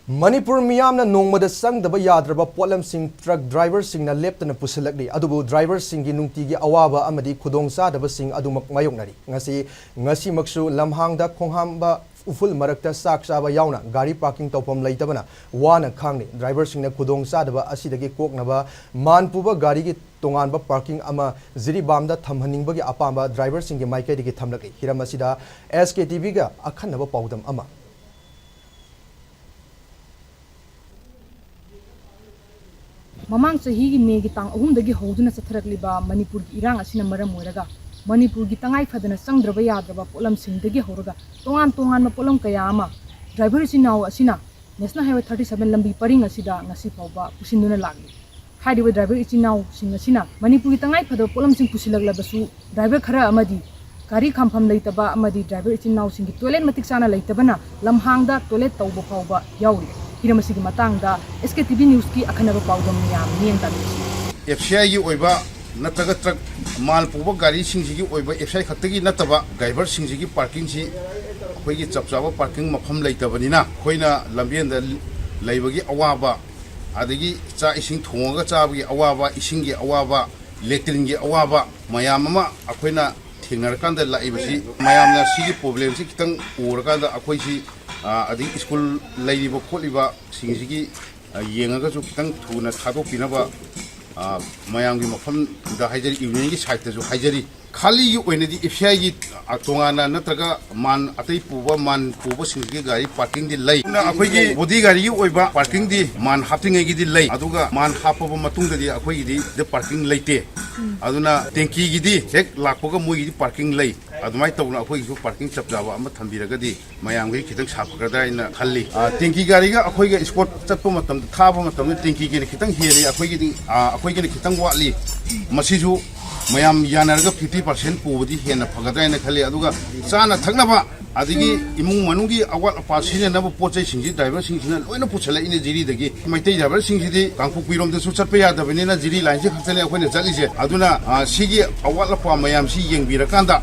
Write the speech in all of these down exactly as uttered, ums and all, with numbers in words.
ꯃꯅꯤꯄꯨꯔ ꯃꯤꯌꯥꯝꯅ ꯅꯣꯡꯃꯗ ꯆꯪꯗꯕ ꯌꯥꯗ꯭ꯔꯕ ꯄꯣꯠꯂꯝꯁꯤꯡ ꯇ꯭ꯔꯛ ꯗ꯭ꯔꯥꯏꯚꯔꯁꯤꯡꯅ ꯂꯦꯞꯇꯅ ꯄꯨꯁꯤꯜꯂꯛꯂꯤ꯫ ꯑꯗꯨꯕꯨ ꯗ꯭ꯔꯥꯏꯚꯔꯁꯤꯡꯒꯤ ꯅꯨꯡꯇꯤꯒꯤ ꯑꯋꯥꯕ ꯑꯃꯗꯤ ꯈꯨꯗꯣꯡꯆꯥꯗꯕꯁꯤꯡ ꯑꯗꯨꯃꯛ ꯃꯥꯌꯣꯛꯅꯔꯤ꯫ ꯉꯁꯤ, ꯉꯁꯤꯃꯛꯁꯨ ꯂꯝꯍꯥꯡꯗ ꯈꯣꯡꯍꯥꯝꯕ ꯎꯐꯨꯜ ꯃꯔꯛꯇ ꯆꯥꯛ ꯆꯥꯕ ꯌꯥꯎꯅ ꯒꯥꯔꯤ ꯄꯥꯔꯀꯤꯡ ꯇꯧꯐꯝ ꯂꯩꯇꯕꯅ ꯋꯥꯅ ꯈꯥꯡꯂꯤ꯫ ꯗ꯭ꯔꯥꯏꯚꯔꯁꯤꯡꯅ ꯈꯨꯗꯣꯡꯆꯥꯗꯕ ꯑꯁꯤꯗꯒꯤ ꯀꯣꯛꯅꯕ ꯃꯥꯟ ꯄꯨꯕ ꯒꯥꯔꯤꯒꯤ ꯇꯣꯉꯥꯟꯕ ꯄꯥꯔꯀꯤꯡ ꯑꯃ ꯖꯤꯔꯤꯕꯥꯝꯗ ꯊꯝꯍꯟꯅꯤꯡꯕꯒꯤ ꯑꯄꯥꯝꯕ ꯗ꯭ꯔꯥꯏꯚꯔꯁꯤꯡꯒꯤ ꯃꯥꯏꯀꯩꯗꯒꯤ ꯊꯝꯂꯛꯂꯤ꯫ ꯍꯤꯔꯝ ꯑꯁꯤꯗ ꯑꯦꯁ ꯀꯦ ꯇꯤ ꯚꯤꯒ ꯑꯈꯟꯅꯕ ꯄꯥꯎꯗꯝ ꯑꯃ꯫ ꯃꯃꯥꯡ ꯆꯍꯤꯒꯤ ꯃꯦꯒꯤ ꯇꯥꯡ ꯑꯍꯨꯝꯗꯒꯤ ꯍꯧꯗꯨꯅ ꯆꯠꯊꯔꯛꯂꯤꯕ ꯃꯅꯤꯄꯨꯔꯒꯤ ꯏꯔꯥꯡ ꯑꯁꯤꯅ ꯃꯔꯝ ꯑꯣꯏꯔꯒ ꯃꯅꯤꯄꯨꯔꯒꯤ ꯇꯉꯥꯏ ꯐꯗꯅ ꯆꯪꯗ꯭ꯔꯕ ꯌꯥꯗ꯭ꯔꯕ ꯄꯣꯠꯂꯝꯁꯤꯡꯗꯒꯤ ꯍꯧꯔꯒ ꯇꯣꯉꯥꯟ ꯇꯣꯉꯥꯟꯕ ꯄꯣꯠꯂꯝ ꯀꯌꯥ ꯑꯃ ꯗ꯭ꯔꯥꯏꯚꯔ ꯏꯆꯤꯟ ꯏꯅꯥꯎ ꯑꯁꯤꯅ ꯅꯦꯁꯅꯦꯜ ꯍꯥꯏꯋꯦ ꯊꯥꯔꯇꯤ ꯁꯚꯦꯟ ꯂꯝꯕꯤ ꯄꯔꯤꯡ ꯑꯁꯤꯗ ꯉꯁꯤ ꯐꯥꯎꯕ ꯄꯨꯁꯤꯟꯗꯨꯅ ꯂꯥꯛꯂꯤ꯫ ꯍꯥꯏꯔꯤꯕ ꯗ꯭ꯔꯥꯏꯚꯔ ꯏꯆꯤꯟ ꯏꯅꯥꯎꯁꯤꯡ ꯑꯁꯤꯅ ꯃꯅꯤꯄꯨꯔꯒꯤ ꯇꯉꯥꯏ ꯐꯗꯕ ꯄꯣꯠꯂꯝꯁꯤꯡ ꯄꯨꯁꯤꯜꯂꯛꯂꯕꯁꯨ ꯗ꯭ꯔꯥꯏꯚꯔ ꯈꯔ ꯑꯃꯗꯤ ꯒꯥꯔꯤ ꯈꯥꯝꯐꯝ ꯂꯩꯇꯕ ꯑꯃꯗꯤ ꯗ꯭ꯔꯥꯏꯚꯔ ꯏꯆꯤꯟ ꯏꯅꯥꯎꯁꯤꯡꯒꯤ ꯇꯣꯏꯂꯦꯠ ꯃꯇꯤꯛ ꯆꯥꯅ ꯂꯩꯇꯕꯅ ꯂꯝꯍꯥꯡꯗ ꯇꯣꯏꯂꯦꯠ ꯇꯧꯕ ꯐꯥꯎꯕ ꯌꯥꯎꯔꯤ꯫ ꯍꯤꯔꯝ ꯑꯁꯤꯒꯤ ꯃꯇꯥꯡꯗ ꯑꯦꯁ ꯀꯦ ꯇꯤ ꯚꯤ ꯅ꯭ꯌꯨꯁꯀꯤ ꯑꯈꯟꯅꯕ ꯄꯥꯎꯗꯝ ꯃꯤꯌꯥꯝ ꯃꯤꯠꯌꯦꯡ ꯇꯥꯕꯤꯔꯁꯤ꯫ ꯑꯦꯐ ꯁꯤ ꯑꯥꯏꯒꯤ ꯑꯣꯏꯕ ꯅꯠꯇ꯭ꯔꯒ ꯇ꯭ꯔꯛ ꯃꯥꯜ ꯄꯨꯕ ꯒꯥꯔꯤꯁꯤꯡꯁꯤꯒꯤ ꯑꯣꯏꯕ ꯑꯦꯐ ꯁꯤ ꯑꯥꯏ ꯈꯛꯇꯒꯤ ꯅꯠꯇꯕ ꯗ꯭ꯔꯥꯏꯚꯔꯁꯤꯡꯁꯤꯒꯤ ꯄꯥꯔꯀꯤꯡꯁꯤ ꯑꯩꯈꯣꯏꯒꯤ ꯆꯞ ꯆꯥꯕ ꯄꯥꯔꯀꯤꯡ ꯃꯐꯝ ꯂꯩꯇꯕꯅꯤꯅ ꯑꯩꯈꯣꯏꯅ ꯂꯝꯕꯦꯟꯗ ꯂꯩꯕꯒꯤ ꯑꯋꯥꯕ, ꯑꯗꯒꯤ ꯆꯥꯛ ꯏꯁꯤꯡ ꯊꯣꯡꯉꯒ ꯆꯥꯕꯒꯤ ꯑꯋꯥꯕ, ꯏꯁꯤꯡꯒꯤ ꯑꯋꯥꯕ, ꯂꯦꯇ꯭ꯔꯤꯟꯒꯤ ꯑꯋꯥꯕ ꯃꯌꯥꯝ ꯑꯃ ꯑꯩꯈꯣꯏꯅ ꯊꯦꯡꯅꯔꯀꯥꯟꯗ ꯂꯥꯛꯏꯕꯁꯤ, ꯃꯌꯥꯝꯅ ꯁꯤꯒꯤ ꯄ꯭ꯔꯣꯕ꯭ꯂꯦꯝꯁꯤ ꯈꯤꯇꯪ ꯎꯔꯀꯥꯟꯗ ꯑꯩꯈꯣꯏꯁꯤ, ꯑ, ꯑꯗꯒꯤ ꯁ꯭ꯀꯨꯜ ꯂꯩꯔꯤꯕ ꯈꯣꯠꯂꯤꯕꯁꯤꯡꯁꯤꯒꯤ, ꯑ, ꯌꯦꯡꯉꯒꯁꯨ ꯈꯤꯇꯪ ꯊꯨꯅ ꯊꯥꯗꯣꯛꯄꯤꯅꯕ, ꯑ, ꯃꯌꯥꯝꯒꯤ ꯃꯐꯝꯗ ꯍꯥꯏꯖꯔꯤ, ꯌꯨꯅꯤꯌꯟꯒꯤ ꯁꯥꯏꯠꯇꯁꯨ ꯍꯥꯏꯖꯔꯤ꯫ ꯈꯥꯂꯤꯒꯤ ꯑꯣꯏꯅꯗꯤ ꯑꯦꯐ ꯁꯤ ꯑꯥꯏꯒꯤ, ꯑ, ꯇꯣꯉꯥꯟꯅ ꯅꯠꯇ꯭ꯔꯒ ꯃꯥꯟ ꯑꯇꯩ ꯄꯨꯕ, ꯃꯥꯟ ꯄꯨꯕꯁꯤꯡꯁꯤꯒꯤ ꯒꯥꯔꯤ ꯄꯥꯔꯀꯤꯡꯗꯤ ꯂꯩ꯫ ꯑꯗꯨꯅ ꯑꯩꯈꯣꯏꯒꯤ ꯕꯣꯗꯤ ꯒꯥꯔꯤꯒꯤ ꯑꯣꯏꯕ ꯄꯥꯔꯀꯤꯡꯗꯤ ꯃꯥꯟ ꯍꯥꯞꯇ꯭ꯔꯤꯉꯩꯒꯤꯗꯤ ꯂꯩ, ꯑꯗꯨꯒ ꯃꯥꯟ ꯍꯥꯞꯄꯕ ꯃꯇꯨꯡꯗꯗꯤ ꯑꯩꯈꯣꯏꯒꯤꯗꯤ ꯄꯥꯔꯀꯤꯡ ꯂꯩꯇꯦ꯫ ꯑꯗꯨꯅ ꯇꯦꯡꯀꯤꯒꯤꯗꯤ ꯍꯦꯛ ꯂꯥꯛꯄꯒ ꯃꯣꯏꯒꯤꯗꯤ ꯄꯥꯔꯀꯤꯡ ꯂꯩ꯫ ꯑꯗꯨꯃꯥꯏꯅ ꯇꯧꯅ ꯑꯩꯈꯣꯏꯒꯤꯁꯨ ꯄꯥꯔꯀꯤꯡ ꯆꯞ ꯆꯥꯕ ꯑꯃ ꯊꯝꯕꯤꯔꯒꯗꯤ ꯃꯌꯥꯝꯒꯤ ꯈꯤꯇꯪ ꯁꯥꯐꯒꯗ꯭ꯔꯥ ꯍꯥꯏꯅ ꯈꯜꯂꯤ꯫ ꯑ, ꯇꯦꯡꯀꯤ ꯒꯥꯔꯤꯒ ꯑꯩꯈꯣꯏꯒ ꯏꯁꯀꯣꯔꯠ ꯆꯠꯄ ꯃꯇꯝꯗ, ꯊꯥꯕ ꯃꯇꯝꯗ ꯇꯦꯡꯀꯤꯒꯤꯅ ꯈꯤꯇꯪ ꯍꯦꯜꯂꯤ, ꯑꯩꯈꯣꯏꯒꯤꯗꯤ, ꯑ, ꯑꯩꯈꯣꯏꯒꯤꯅ ꯈꯤꯇꯪ ꯋꯥꯠꯂꯤ꯫ ꯃꯁꯤꯁꯨ ꯃꯌꯥꯝ ꯌꯥꯅꯔꯒ ꯐꯤꯐꯇꯤ ꯄꯥꯔꯁꯦꯟ ꯄꯨꯕꯗꯤ ꯍꯦꯟꯅ ꯐꯒꯗ꯭ꯔꯥ ꯍꯥꯏꯅ ꯈꯜꯂꯤ꯫ ꯑꯗꯨꯒ ꯆꯥꯅ ꯊꯛꯅꯕ ꯑꯗꯒꯤ ꯏꯃꯨꯡ ꯃꯅꯨꯡꯒꯤ ꯑꯋꯥꯠ ꯑꯄꯥ ꯁꯤꯖꯤꯟꯅꯅꯕ ꯄꯣꯠ ꯆꯩꯁꯤꯡꯁꯤ ꯗ꯭ꯔꯥꯏꯚꯔꯁꯤꯡꯁꯤꯅ ꯂꯣꯏꯅ ꯄꯨꯁꯜꯂꯛꯏꯅꯦ ꯖꯤꯔꯤꯗꯒꯤ꯫ ꯃꯩꯇꯩ ꯗ꯭ꯔꯥꯏꯚꯔꯁꯤꯡꯁꯤꯗꯤ ꯀꯥꯡꯄꯣꯛꯄꯤꯔꯣꯝꯗꯁꯨ ꯆꯠꯄ ꯌꯥꯗꯕꯅꯤꯅ ꯖꯤꯔꯤ ꯂꯥꯏꯟꯁꯤ ꯈꯛꯇꯅꯦ ꯑꯩꯈꯣꯏꯅ ꯆꯠꯂꯤꯁꯦ꯫ ꯑꯗꯨꯅ, ꯑ, ꯁꯤꯒꯤ ꯑꯋꯥꯠ ꯑꯄꯥ ꯃꯌꯥꯝꯁꯤ ꯌꯦꯡꯕꯤꯔꯀꯥꯟꯗ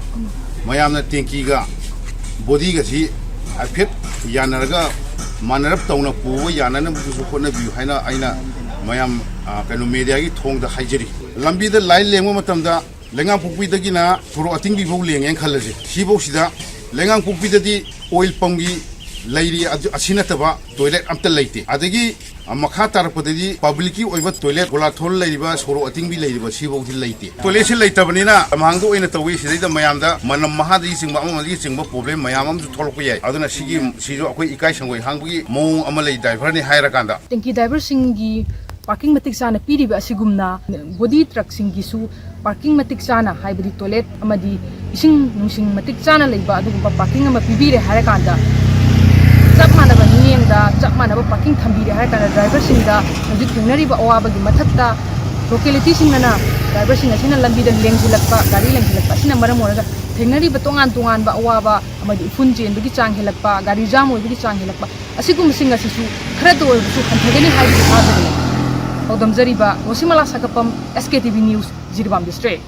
ꯃꯌꯥꯝꯅ ꯇꯦꯡꯀꯤꯒ ꯕꯣꯗꯤꯒꯁꯤ ꯍꯥꯏꯐꯦꯠ ꯌꯥꯅꯔꯒ ꯃꯥꯟꯅꯔꯞ ꯇꯧꯅ ꯄꯨꯕ ꯌꯥꯅꯅꯕꯗꯨꯁꯨ ꯍꯣꯠꯅꯕꯤꯌꯨ ꯍꯥꯏꯅ ꯑꯩꯅ ꯃꯌꯥꯝ, ꯑ, ꯀꯩꯅꯣ, ꯃꯦꯗꯤꯌꯥꯒꯤ ꯊꯣꯡꯗ ꯍꯥꯏꯖꯔꯤ꯫ ꯂꯝꯕꯤꯗ ꯂꯥꯏꯟ ꯂꯦꯡꯕ ꯃꯇꯝꯗ ꯂꯩꯉꯥꯡꯄꯣꯛꯄꯤꯗꯒꯤꯅ ꯁꯣꯔꯣꯛ ꯑꯇꯤꯡꯕꯤꯐꯥꯎ ꯂꯦꯡꯉꯦꯅ ꯈꯜꯂꯁꯤ꯫ ꯁꯤꯐꯧꯁꯤꯗ ꯂꯩꯉꯥꯡꯄꯣꯛꯄꯤꯗꯗꯤ ꯑꯣꯏꯜ ꯄꯝꯒꯤ ꯂꯩꯔꯤ, ꯑꯗꯨ, ꯑꯁꯤ ꯅꯠꯇꯕ ꯇꯣꯏꯂꯦꯠ ꯑꯝꯇ ꯂꯩꯇꯦ꯫ ꯑꯗꯒꯤ, ꯑ, ꯃꯈꯥ ꯇꯥꯔꯛꯄꯗꯗꯤ ꯄꯕ꯭ꯂꯤꯛꯀꯤ ꯑꯣꯏꯕ ꯇꯣꯏꯂꯦꯠ, ꯒꯣꯂꯥꯊꯣꯜ ꯂꯩꯔꯤꯕ, ꯁꯣꯔꯣꯛ ꯑꯇꯤꯡꯕꯤ ꯂꯩꯔꯤꯕ, ꯁꯤꯐꯥꯎꯗꯤ ꯂꯩꯇꯦ꯫ ꯇꯣꯏꯂꯦꯠꯁꯤ ꯂꯩꯇꯕꯅꯤꯅ ꯂꯝꯍꯥꯡꯗ ꯑꯣꯏꯅ ꯇꯧꯏ꯫ ꯁꯤꯗꯩꯗ ꯃꯌꯥꯝꯗ ꯃꯅꯝ ꯃꯍꯥꯗꯒꯤ ꯆꯤꯡꯕ, ꯑꯃ ꯑꯃꯗꯒꯤ ꯆꯤꯡꯕ ꯄ꯭ꯔꯣꯕ꯭ꯂꯦꯝ ꯃꯌꯥꯝ ꯑꯃꯁꯨ ꯊꯣꯛꯂꯛꯄ ꯌꯥꯏ꯫ ꯑꯗꯨꯅ ꯁꯤꯒꯤ, ꯁꯤꯁꯨ ꯑꯩꯈꯣꯏ ꯏꯀꯥꯏ ꯁꯪꯒꯣꯏ ꯍꯥꯡꯕꯒꯤ ꯃꯑꯣꯡ ꯑꯃ ꯂꯩ, ꯗ꯭ꯔꯥꯏꯚꯔꯅꯤ ꯍꯥꯏꯔꯀꯥꯟꯗ꯫ ꯇꯦꯡꯀꯤ ꯗ꯭ꯔꯥꯏꯚꯔꯁꯤꯡꯒꯤ ꯄꯥꯔꯀꯤꯡ ꯃꯇꯤꯛ ꯆꯥꯅ ꯄꯤꯔꯤꯕ ꯑꯁꯤꯒꯨꯝꯅ ꯕꯣꯗꯤ ꯇ꯭ꯔꯛꯁꯤꯡꯒꯤꯁꯨ ꯄꯥꯔꯀꯤꯡ ꯃꯇꯤꯛ ꯆꯥꯅ, ꯍꯥꯏꯕꯗꯤ ꯇꯣꯏꯂꯦꯠ ꯑꯃꯗꯤ ꯏꯁꯤꯡ ꯅꯨꯡꯁꯤꯡ ꯃꯇꯤꯛ ꯆꯥꯅ ꯂꯩꯕ ꯑꯗꯨꯒꯨꯝꯕ ꯄꯥꯔꯀꯤꯡ ꯑꯃ ꯄꯤꯕꯤꯔꯦ ꯍꯥꯏꯔꯀꯥꯟꯗ, ꯆꯞ ꯃꯥꯟꯅꯕ ꯃꯤꯠꯌꯦꯡꯗ ꯆꯞ ꯃꯥꯟꯅꯕ ꯄꯥꯔꯀꯤꯡ ꯊꯝꯕꯤꯔꯦ ꯍꯥꯏꯔꯀꯥꯟꯗ, ꯗ꯭ꯔꯥꯏꯚꯔꯁꯤꯡꯗ ꯍꯧꯖꯤꯛ ꯊꯦꯡꯅꯔꯤꯕ ꯑꯋꯥꯕꯒꯤ ꯃꯊꯛꯇ ꯂꯣꯀꯦꯂꯤꯇꯤꯁꯤꯡꯅ ꯗ꯭ꯔꯥꯏꯚꯔꯁꯤꯡ ꯑꯁꯤꯅ ꯂꯝꯕꯤꯗ ꯂꯦꯡꯁꯤꯜꯂꯛꯄ, ꯒꯥꯔꯤ ꯂꯦꯡꯁꯤꯜꯂꯛꯄ ꯑꯁꯤꯅ ꯃꯔꯝ ꯑꯣꯏꯔꯒ ꯊꯦꯡꯅꯔꯤꯕ ꯇꯣꯉꯥꯟ ꯇꯣꯉꯥꯟꯕ ꯑꯋꯥꯕ ꯑꯃꯗꯤ ꯎꯐꯨꯟ ꯆꯦꯟꯕꯒꯤ ꯆꯥꯡ ꯍꯦꯜꯂꯛꯄ, ꯒꯥꯔꯤ ꯖꯥꯝ ꯑꯣꯏꯕꯒꯤ ꯆꯥꯡ ꯍꯦꯜꯂꯛꯄ, ꯑꯁꯤꯒꯨꯝꯕꯁꯤꯡ ꯑꯁꯤꯁꯨ ꯈꯔꯇ ꯑꯣꯏꯔꯕꯁꯨ ꯍꯟꯊꯒꯅꯤ ꯍꯥꯏꯕꯒꯤ ꯊꯥꯖꯕ ꯂꯩ꯫ ꯄꯥꯎꯗꯝꯖꯔꯤꯕ ꯔꯣꯁꯤꯃꯂꯥ ꯁꯥꯀꯄꯝ, S K T V News, Jiribam District꯫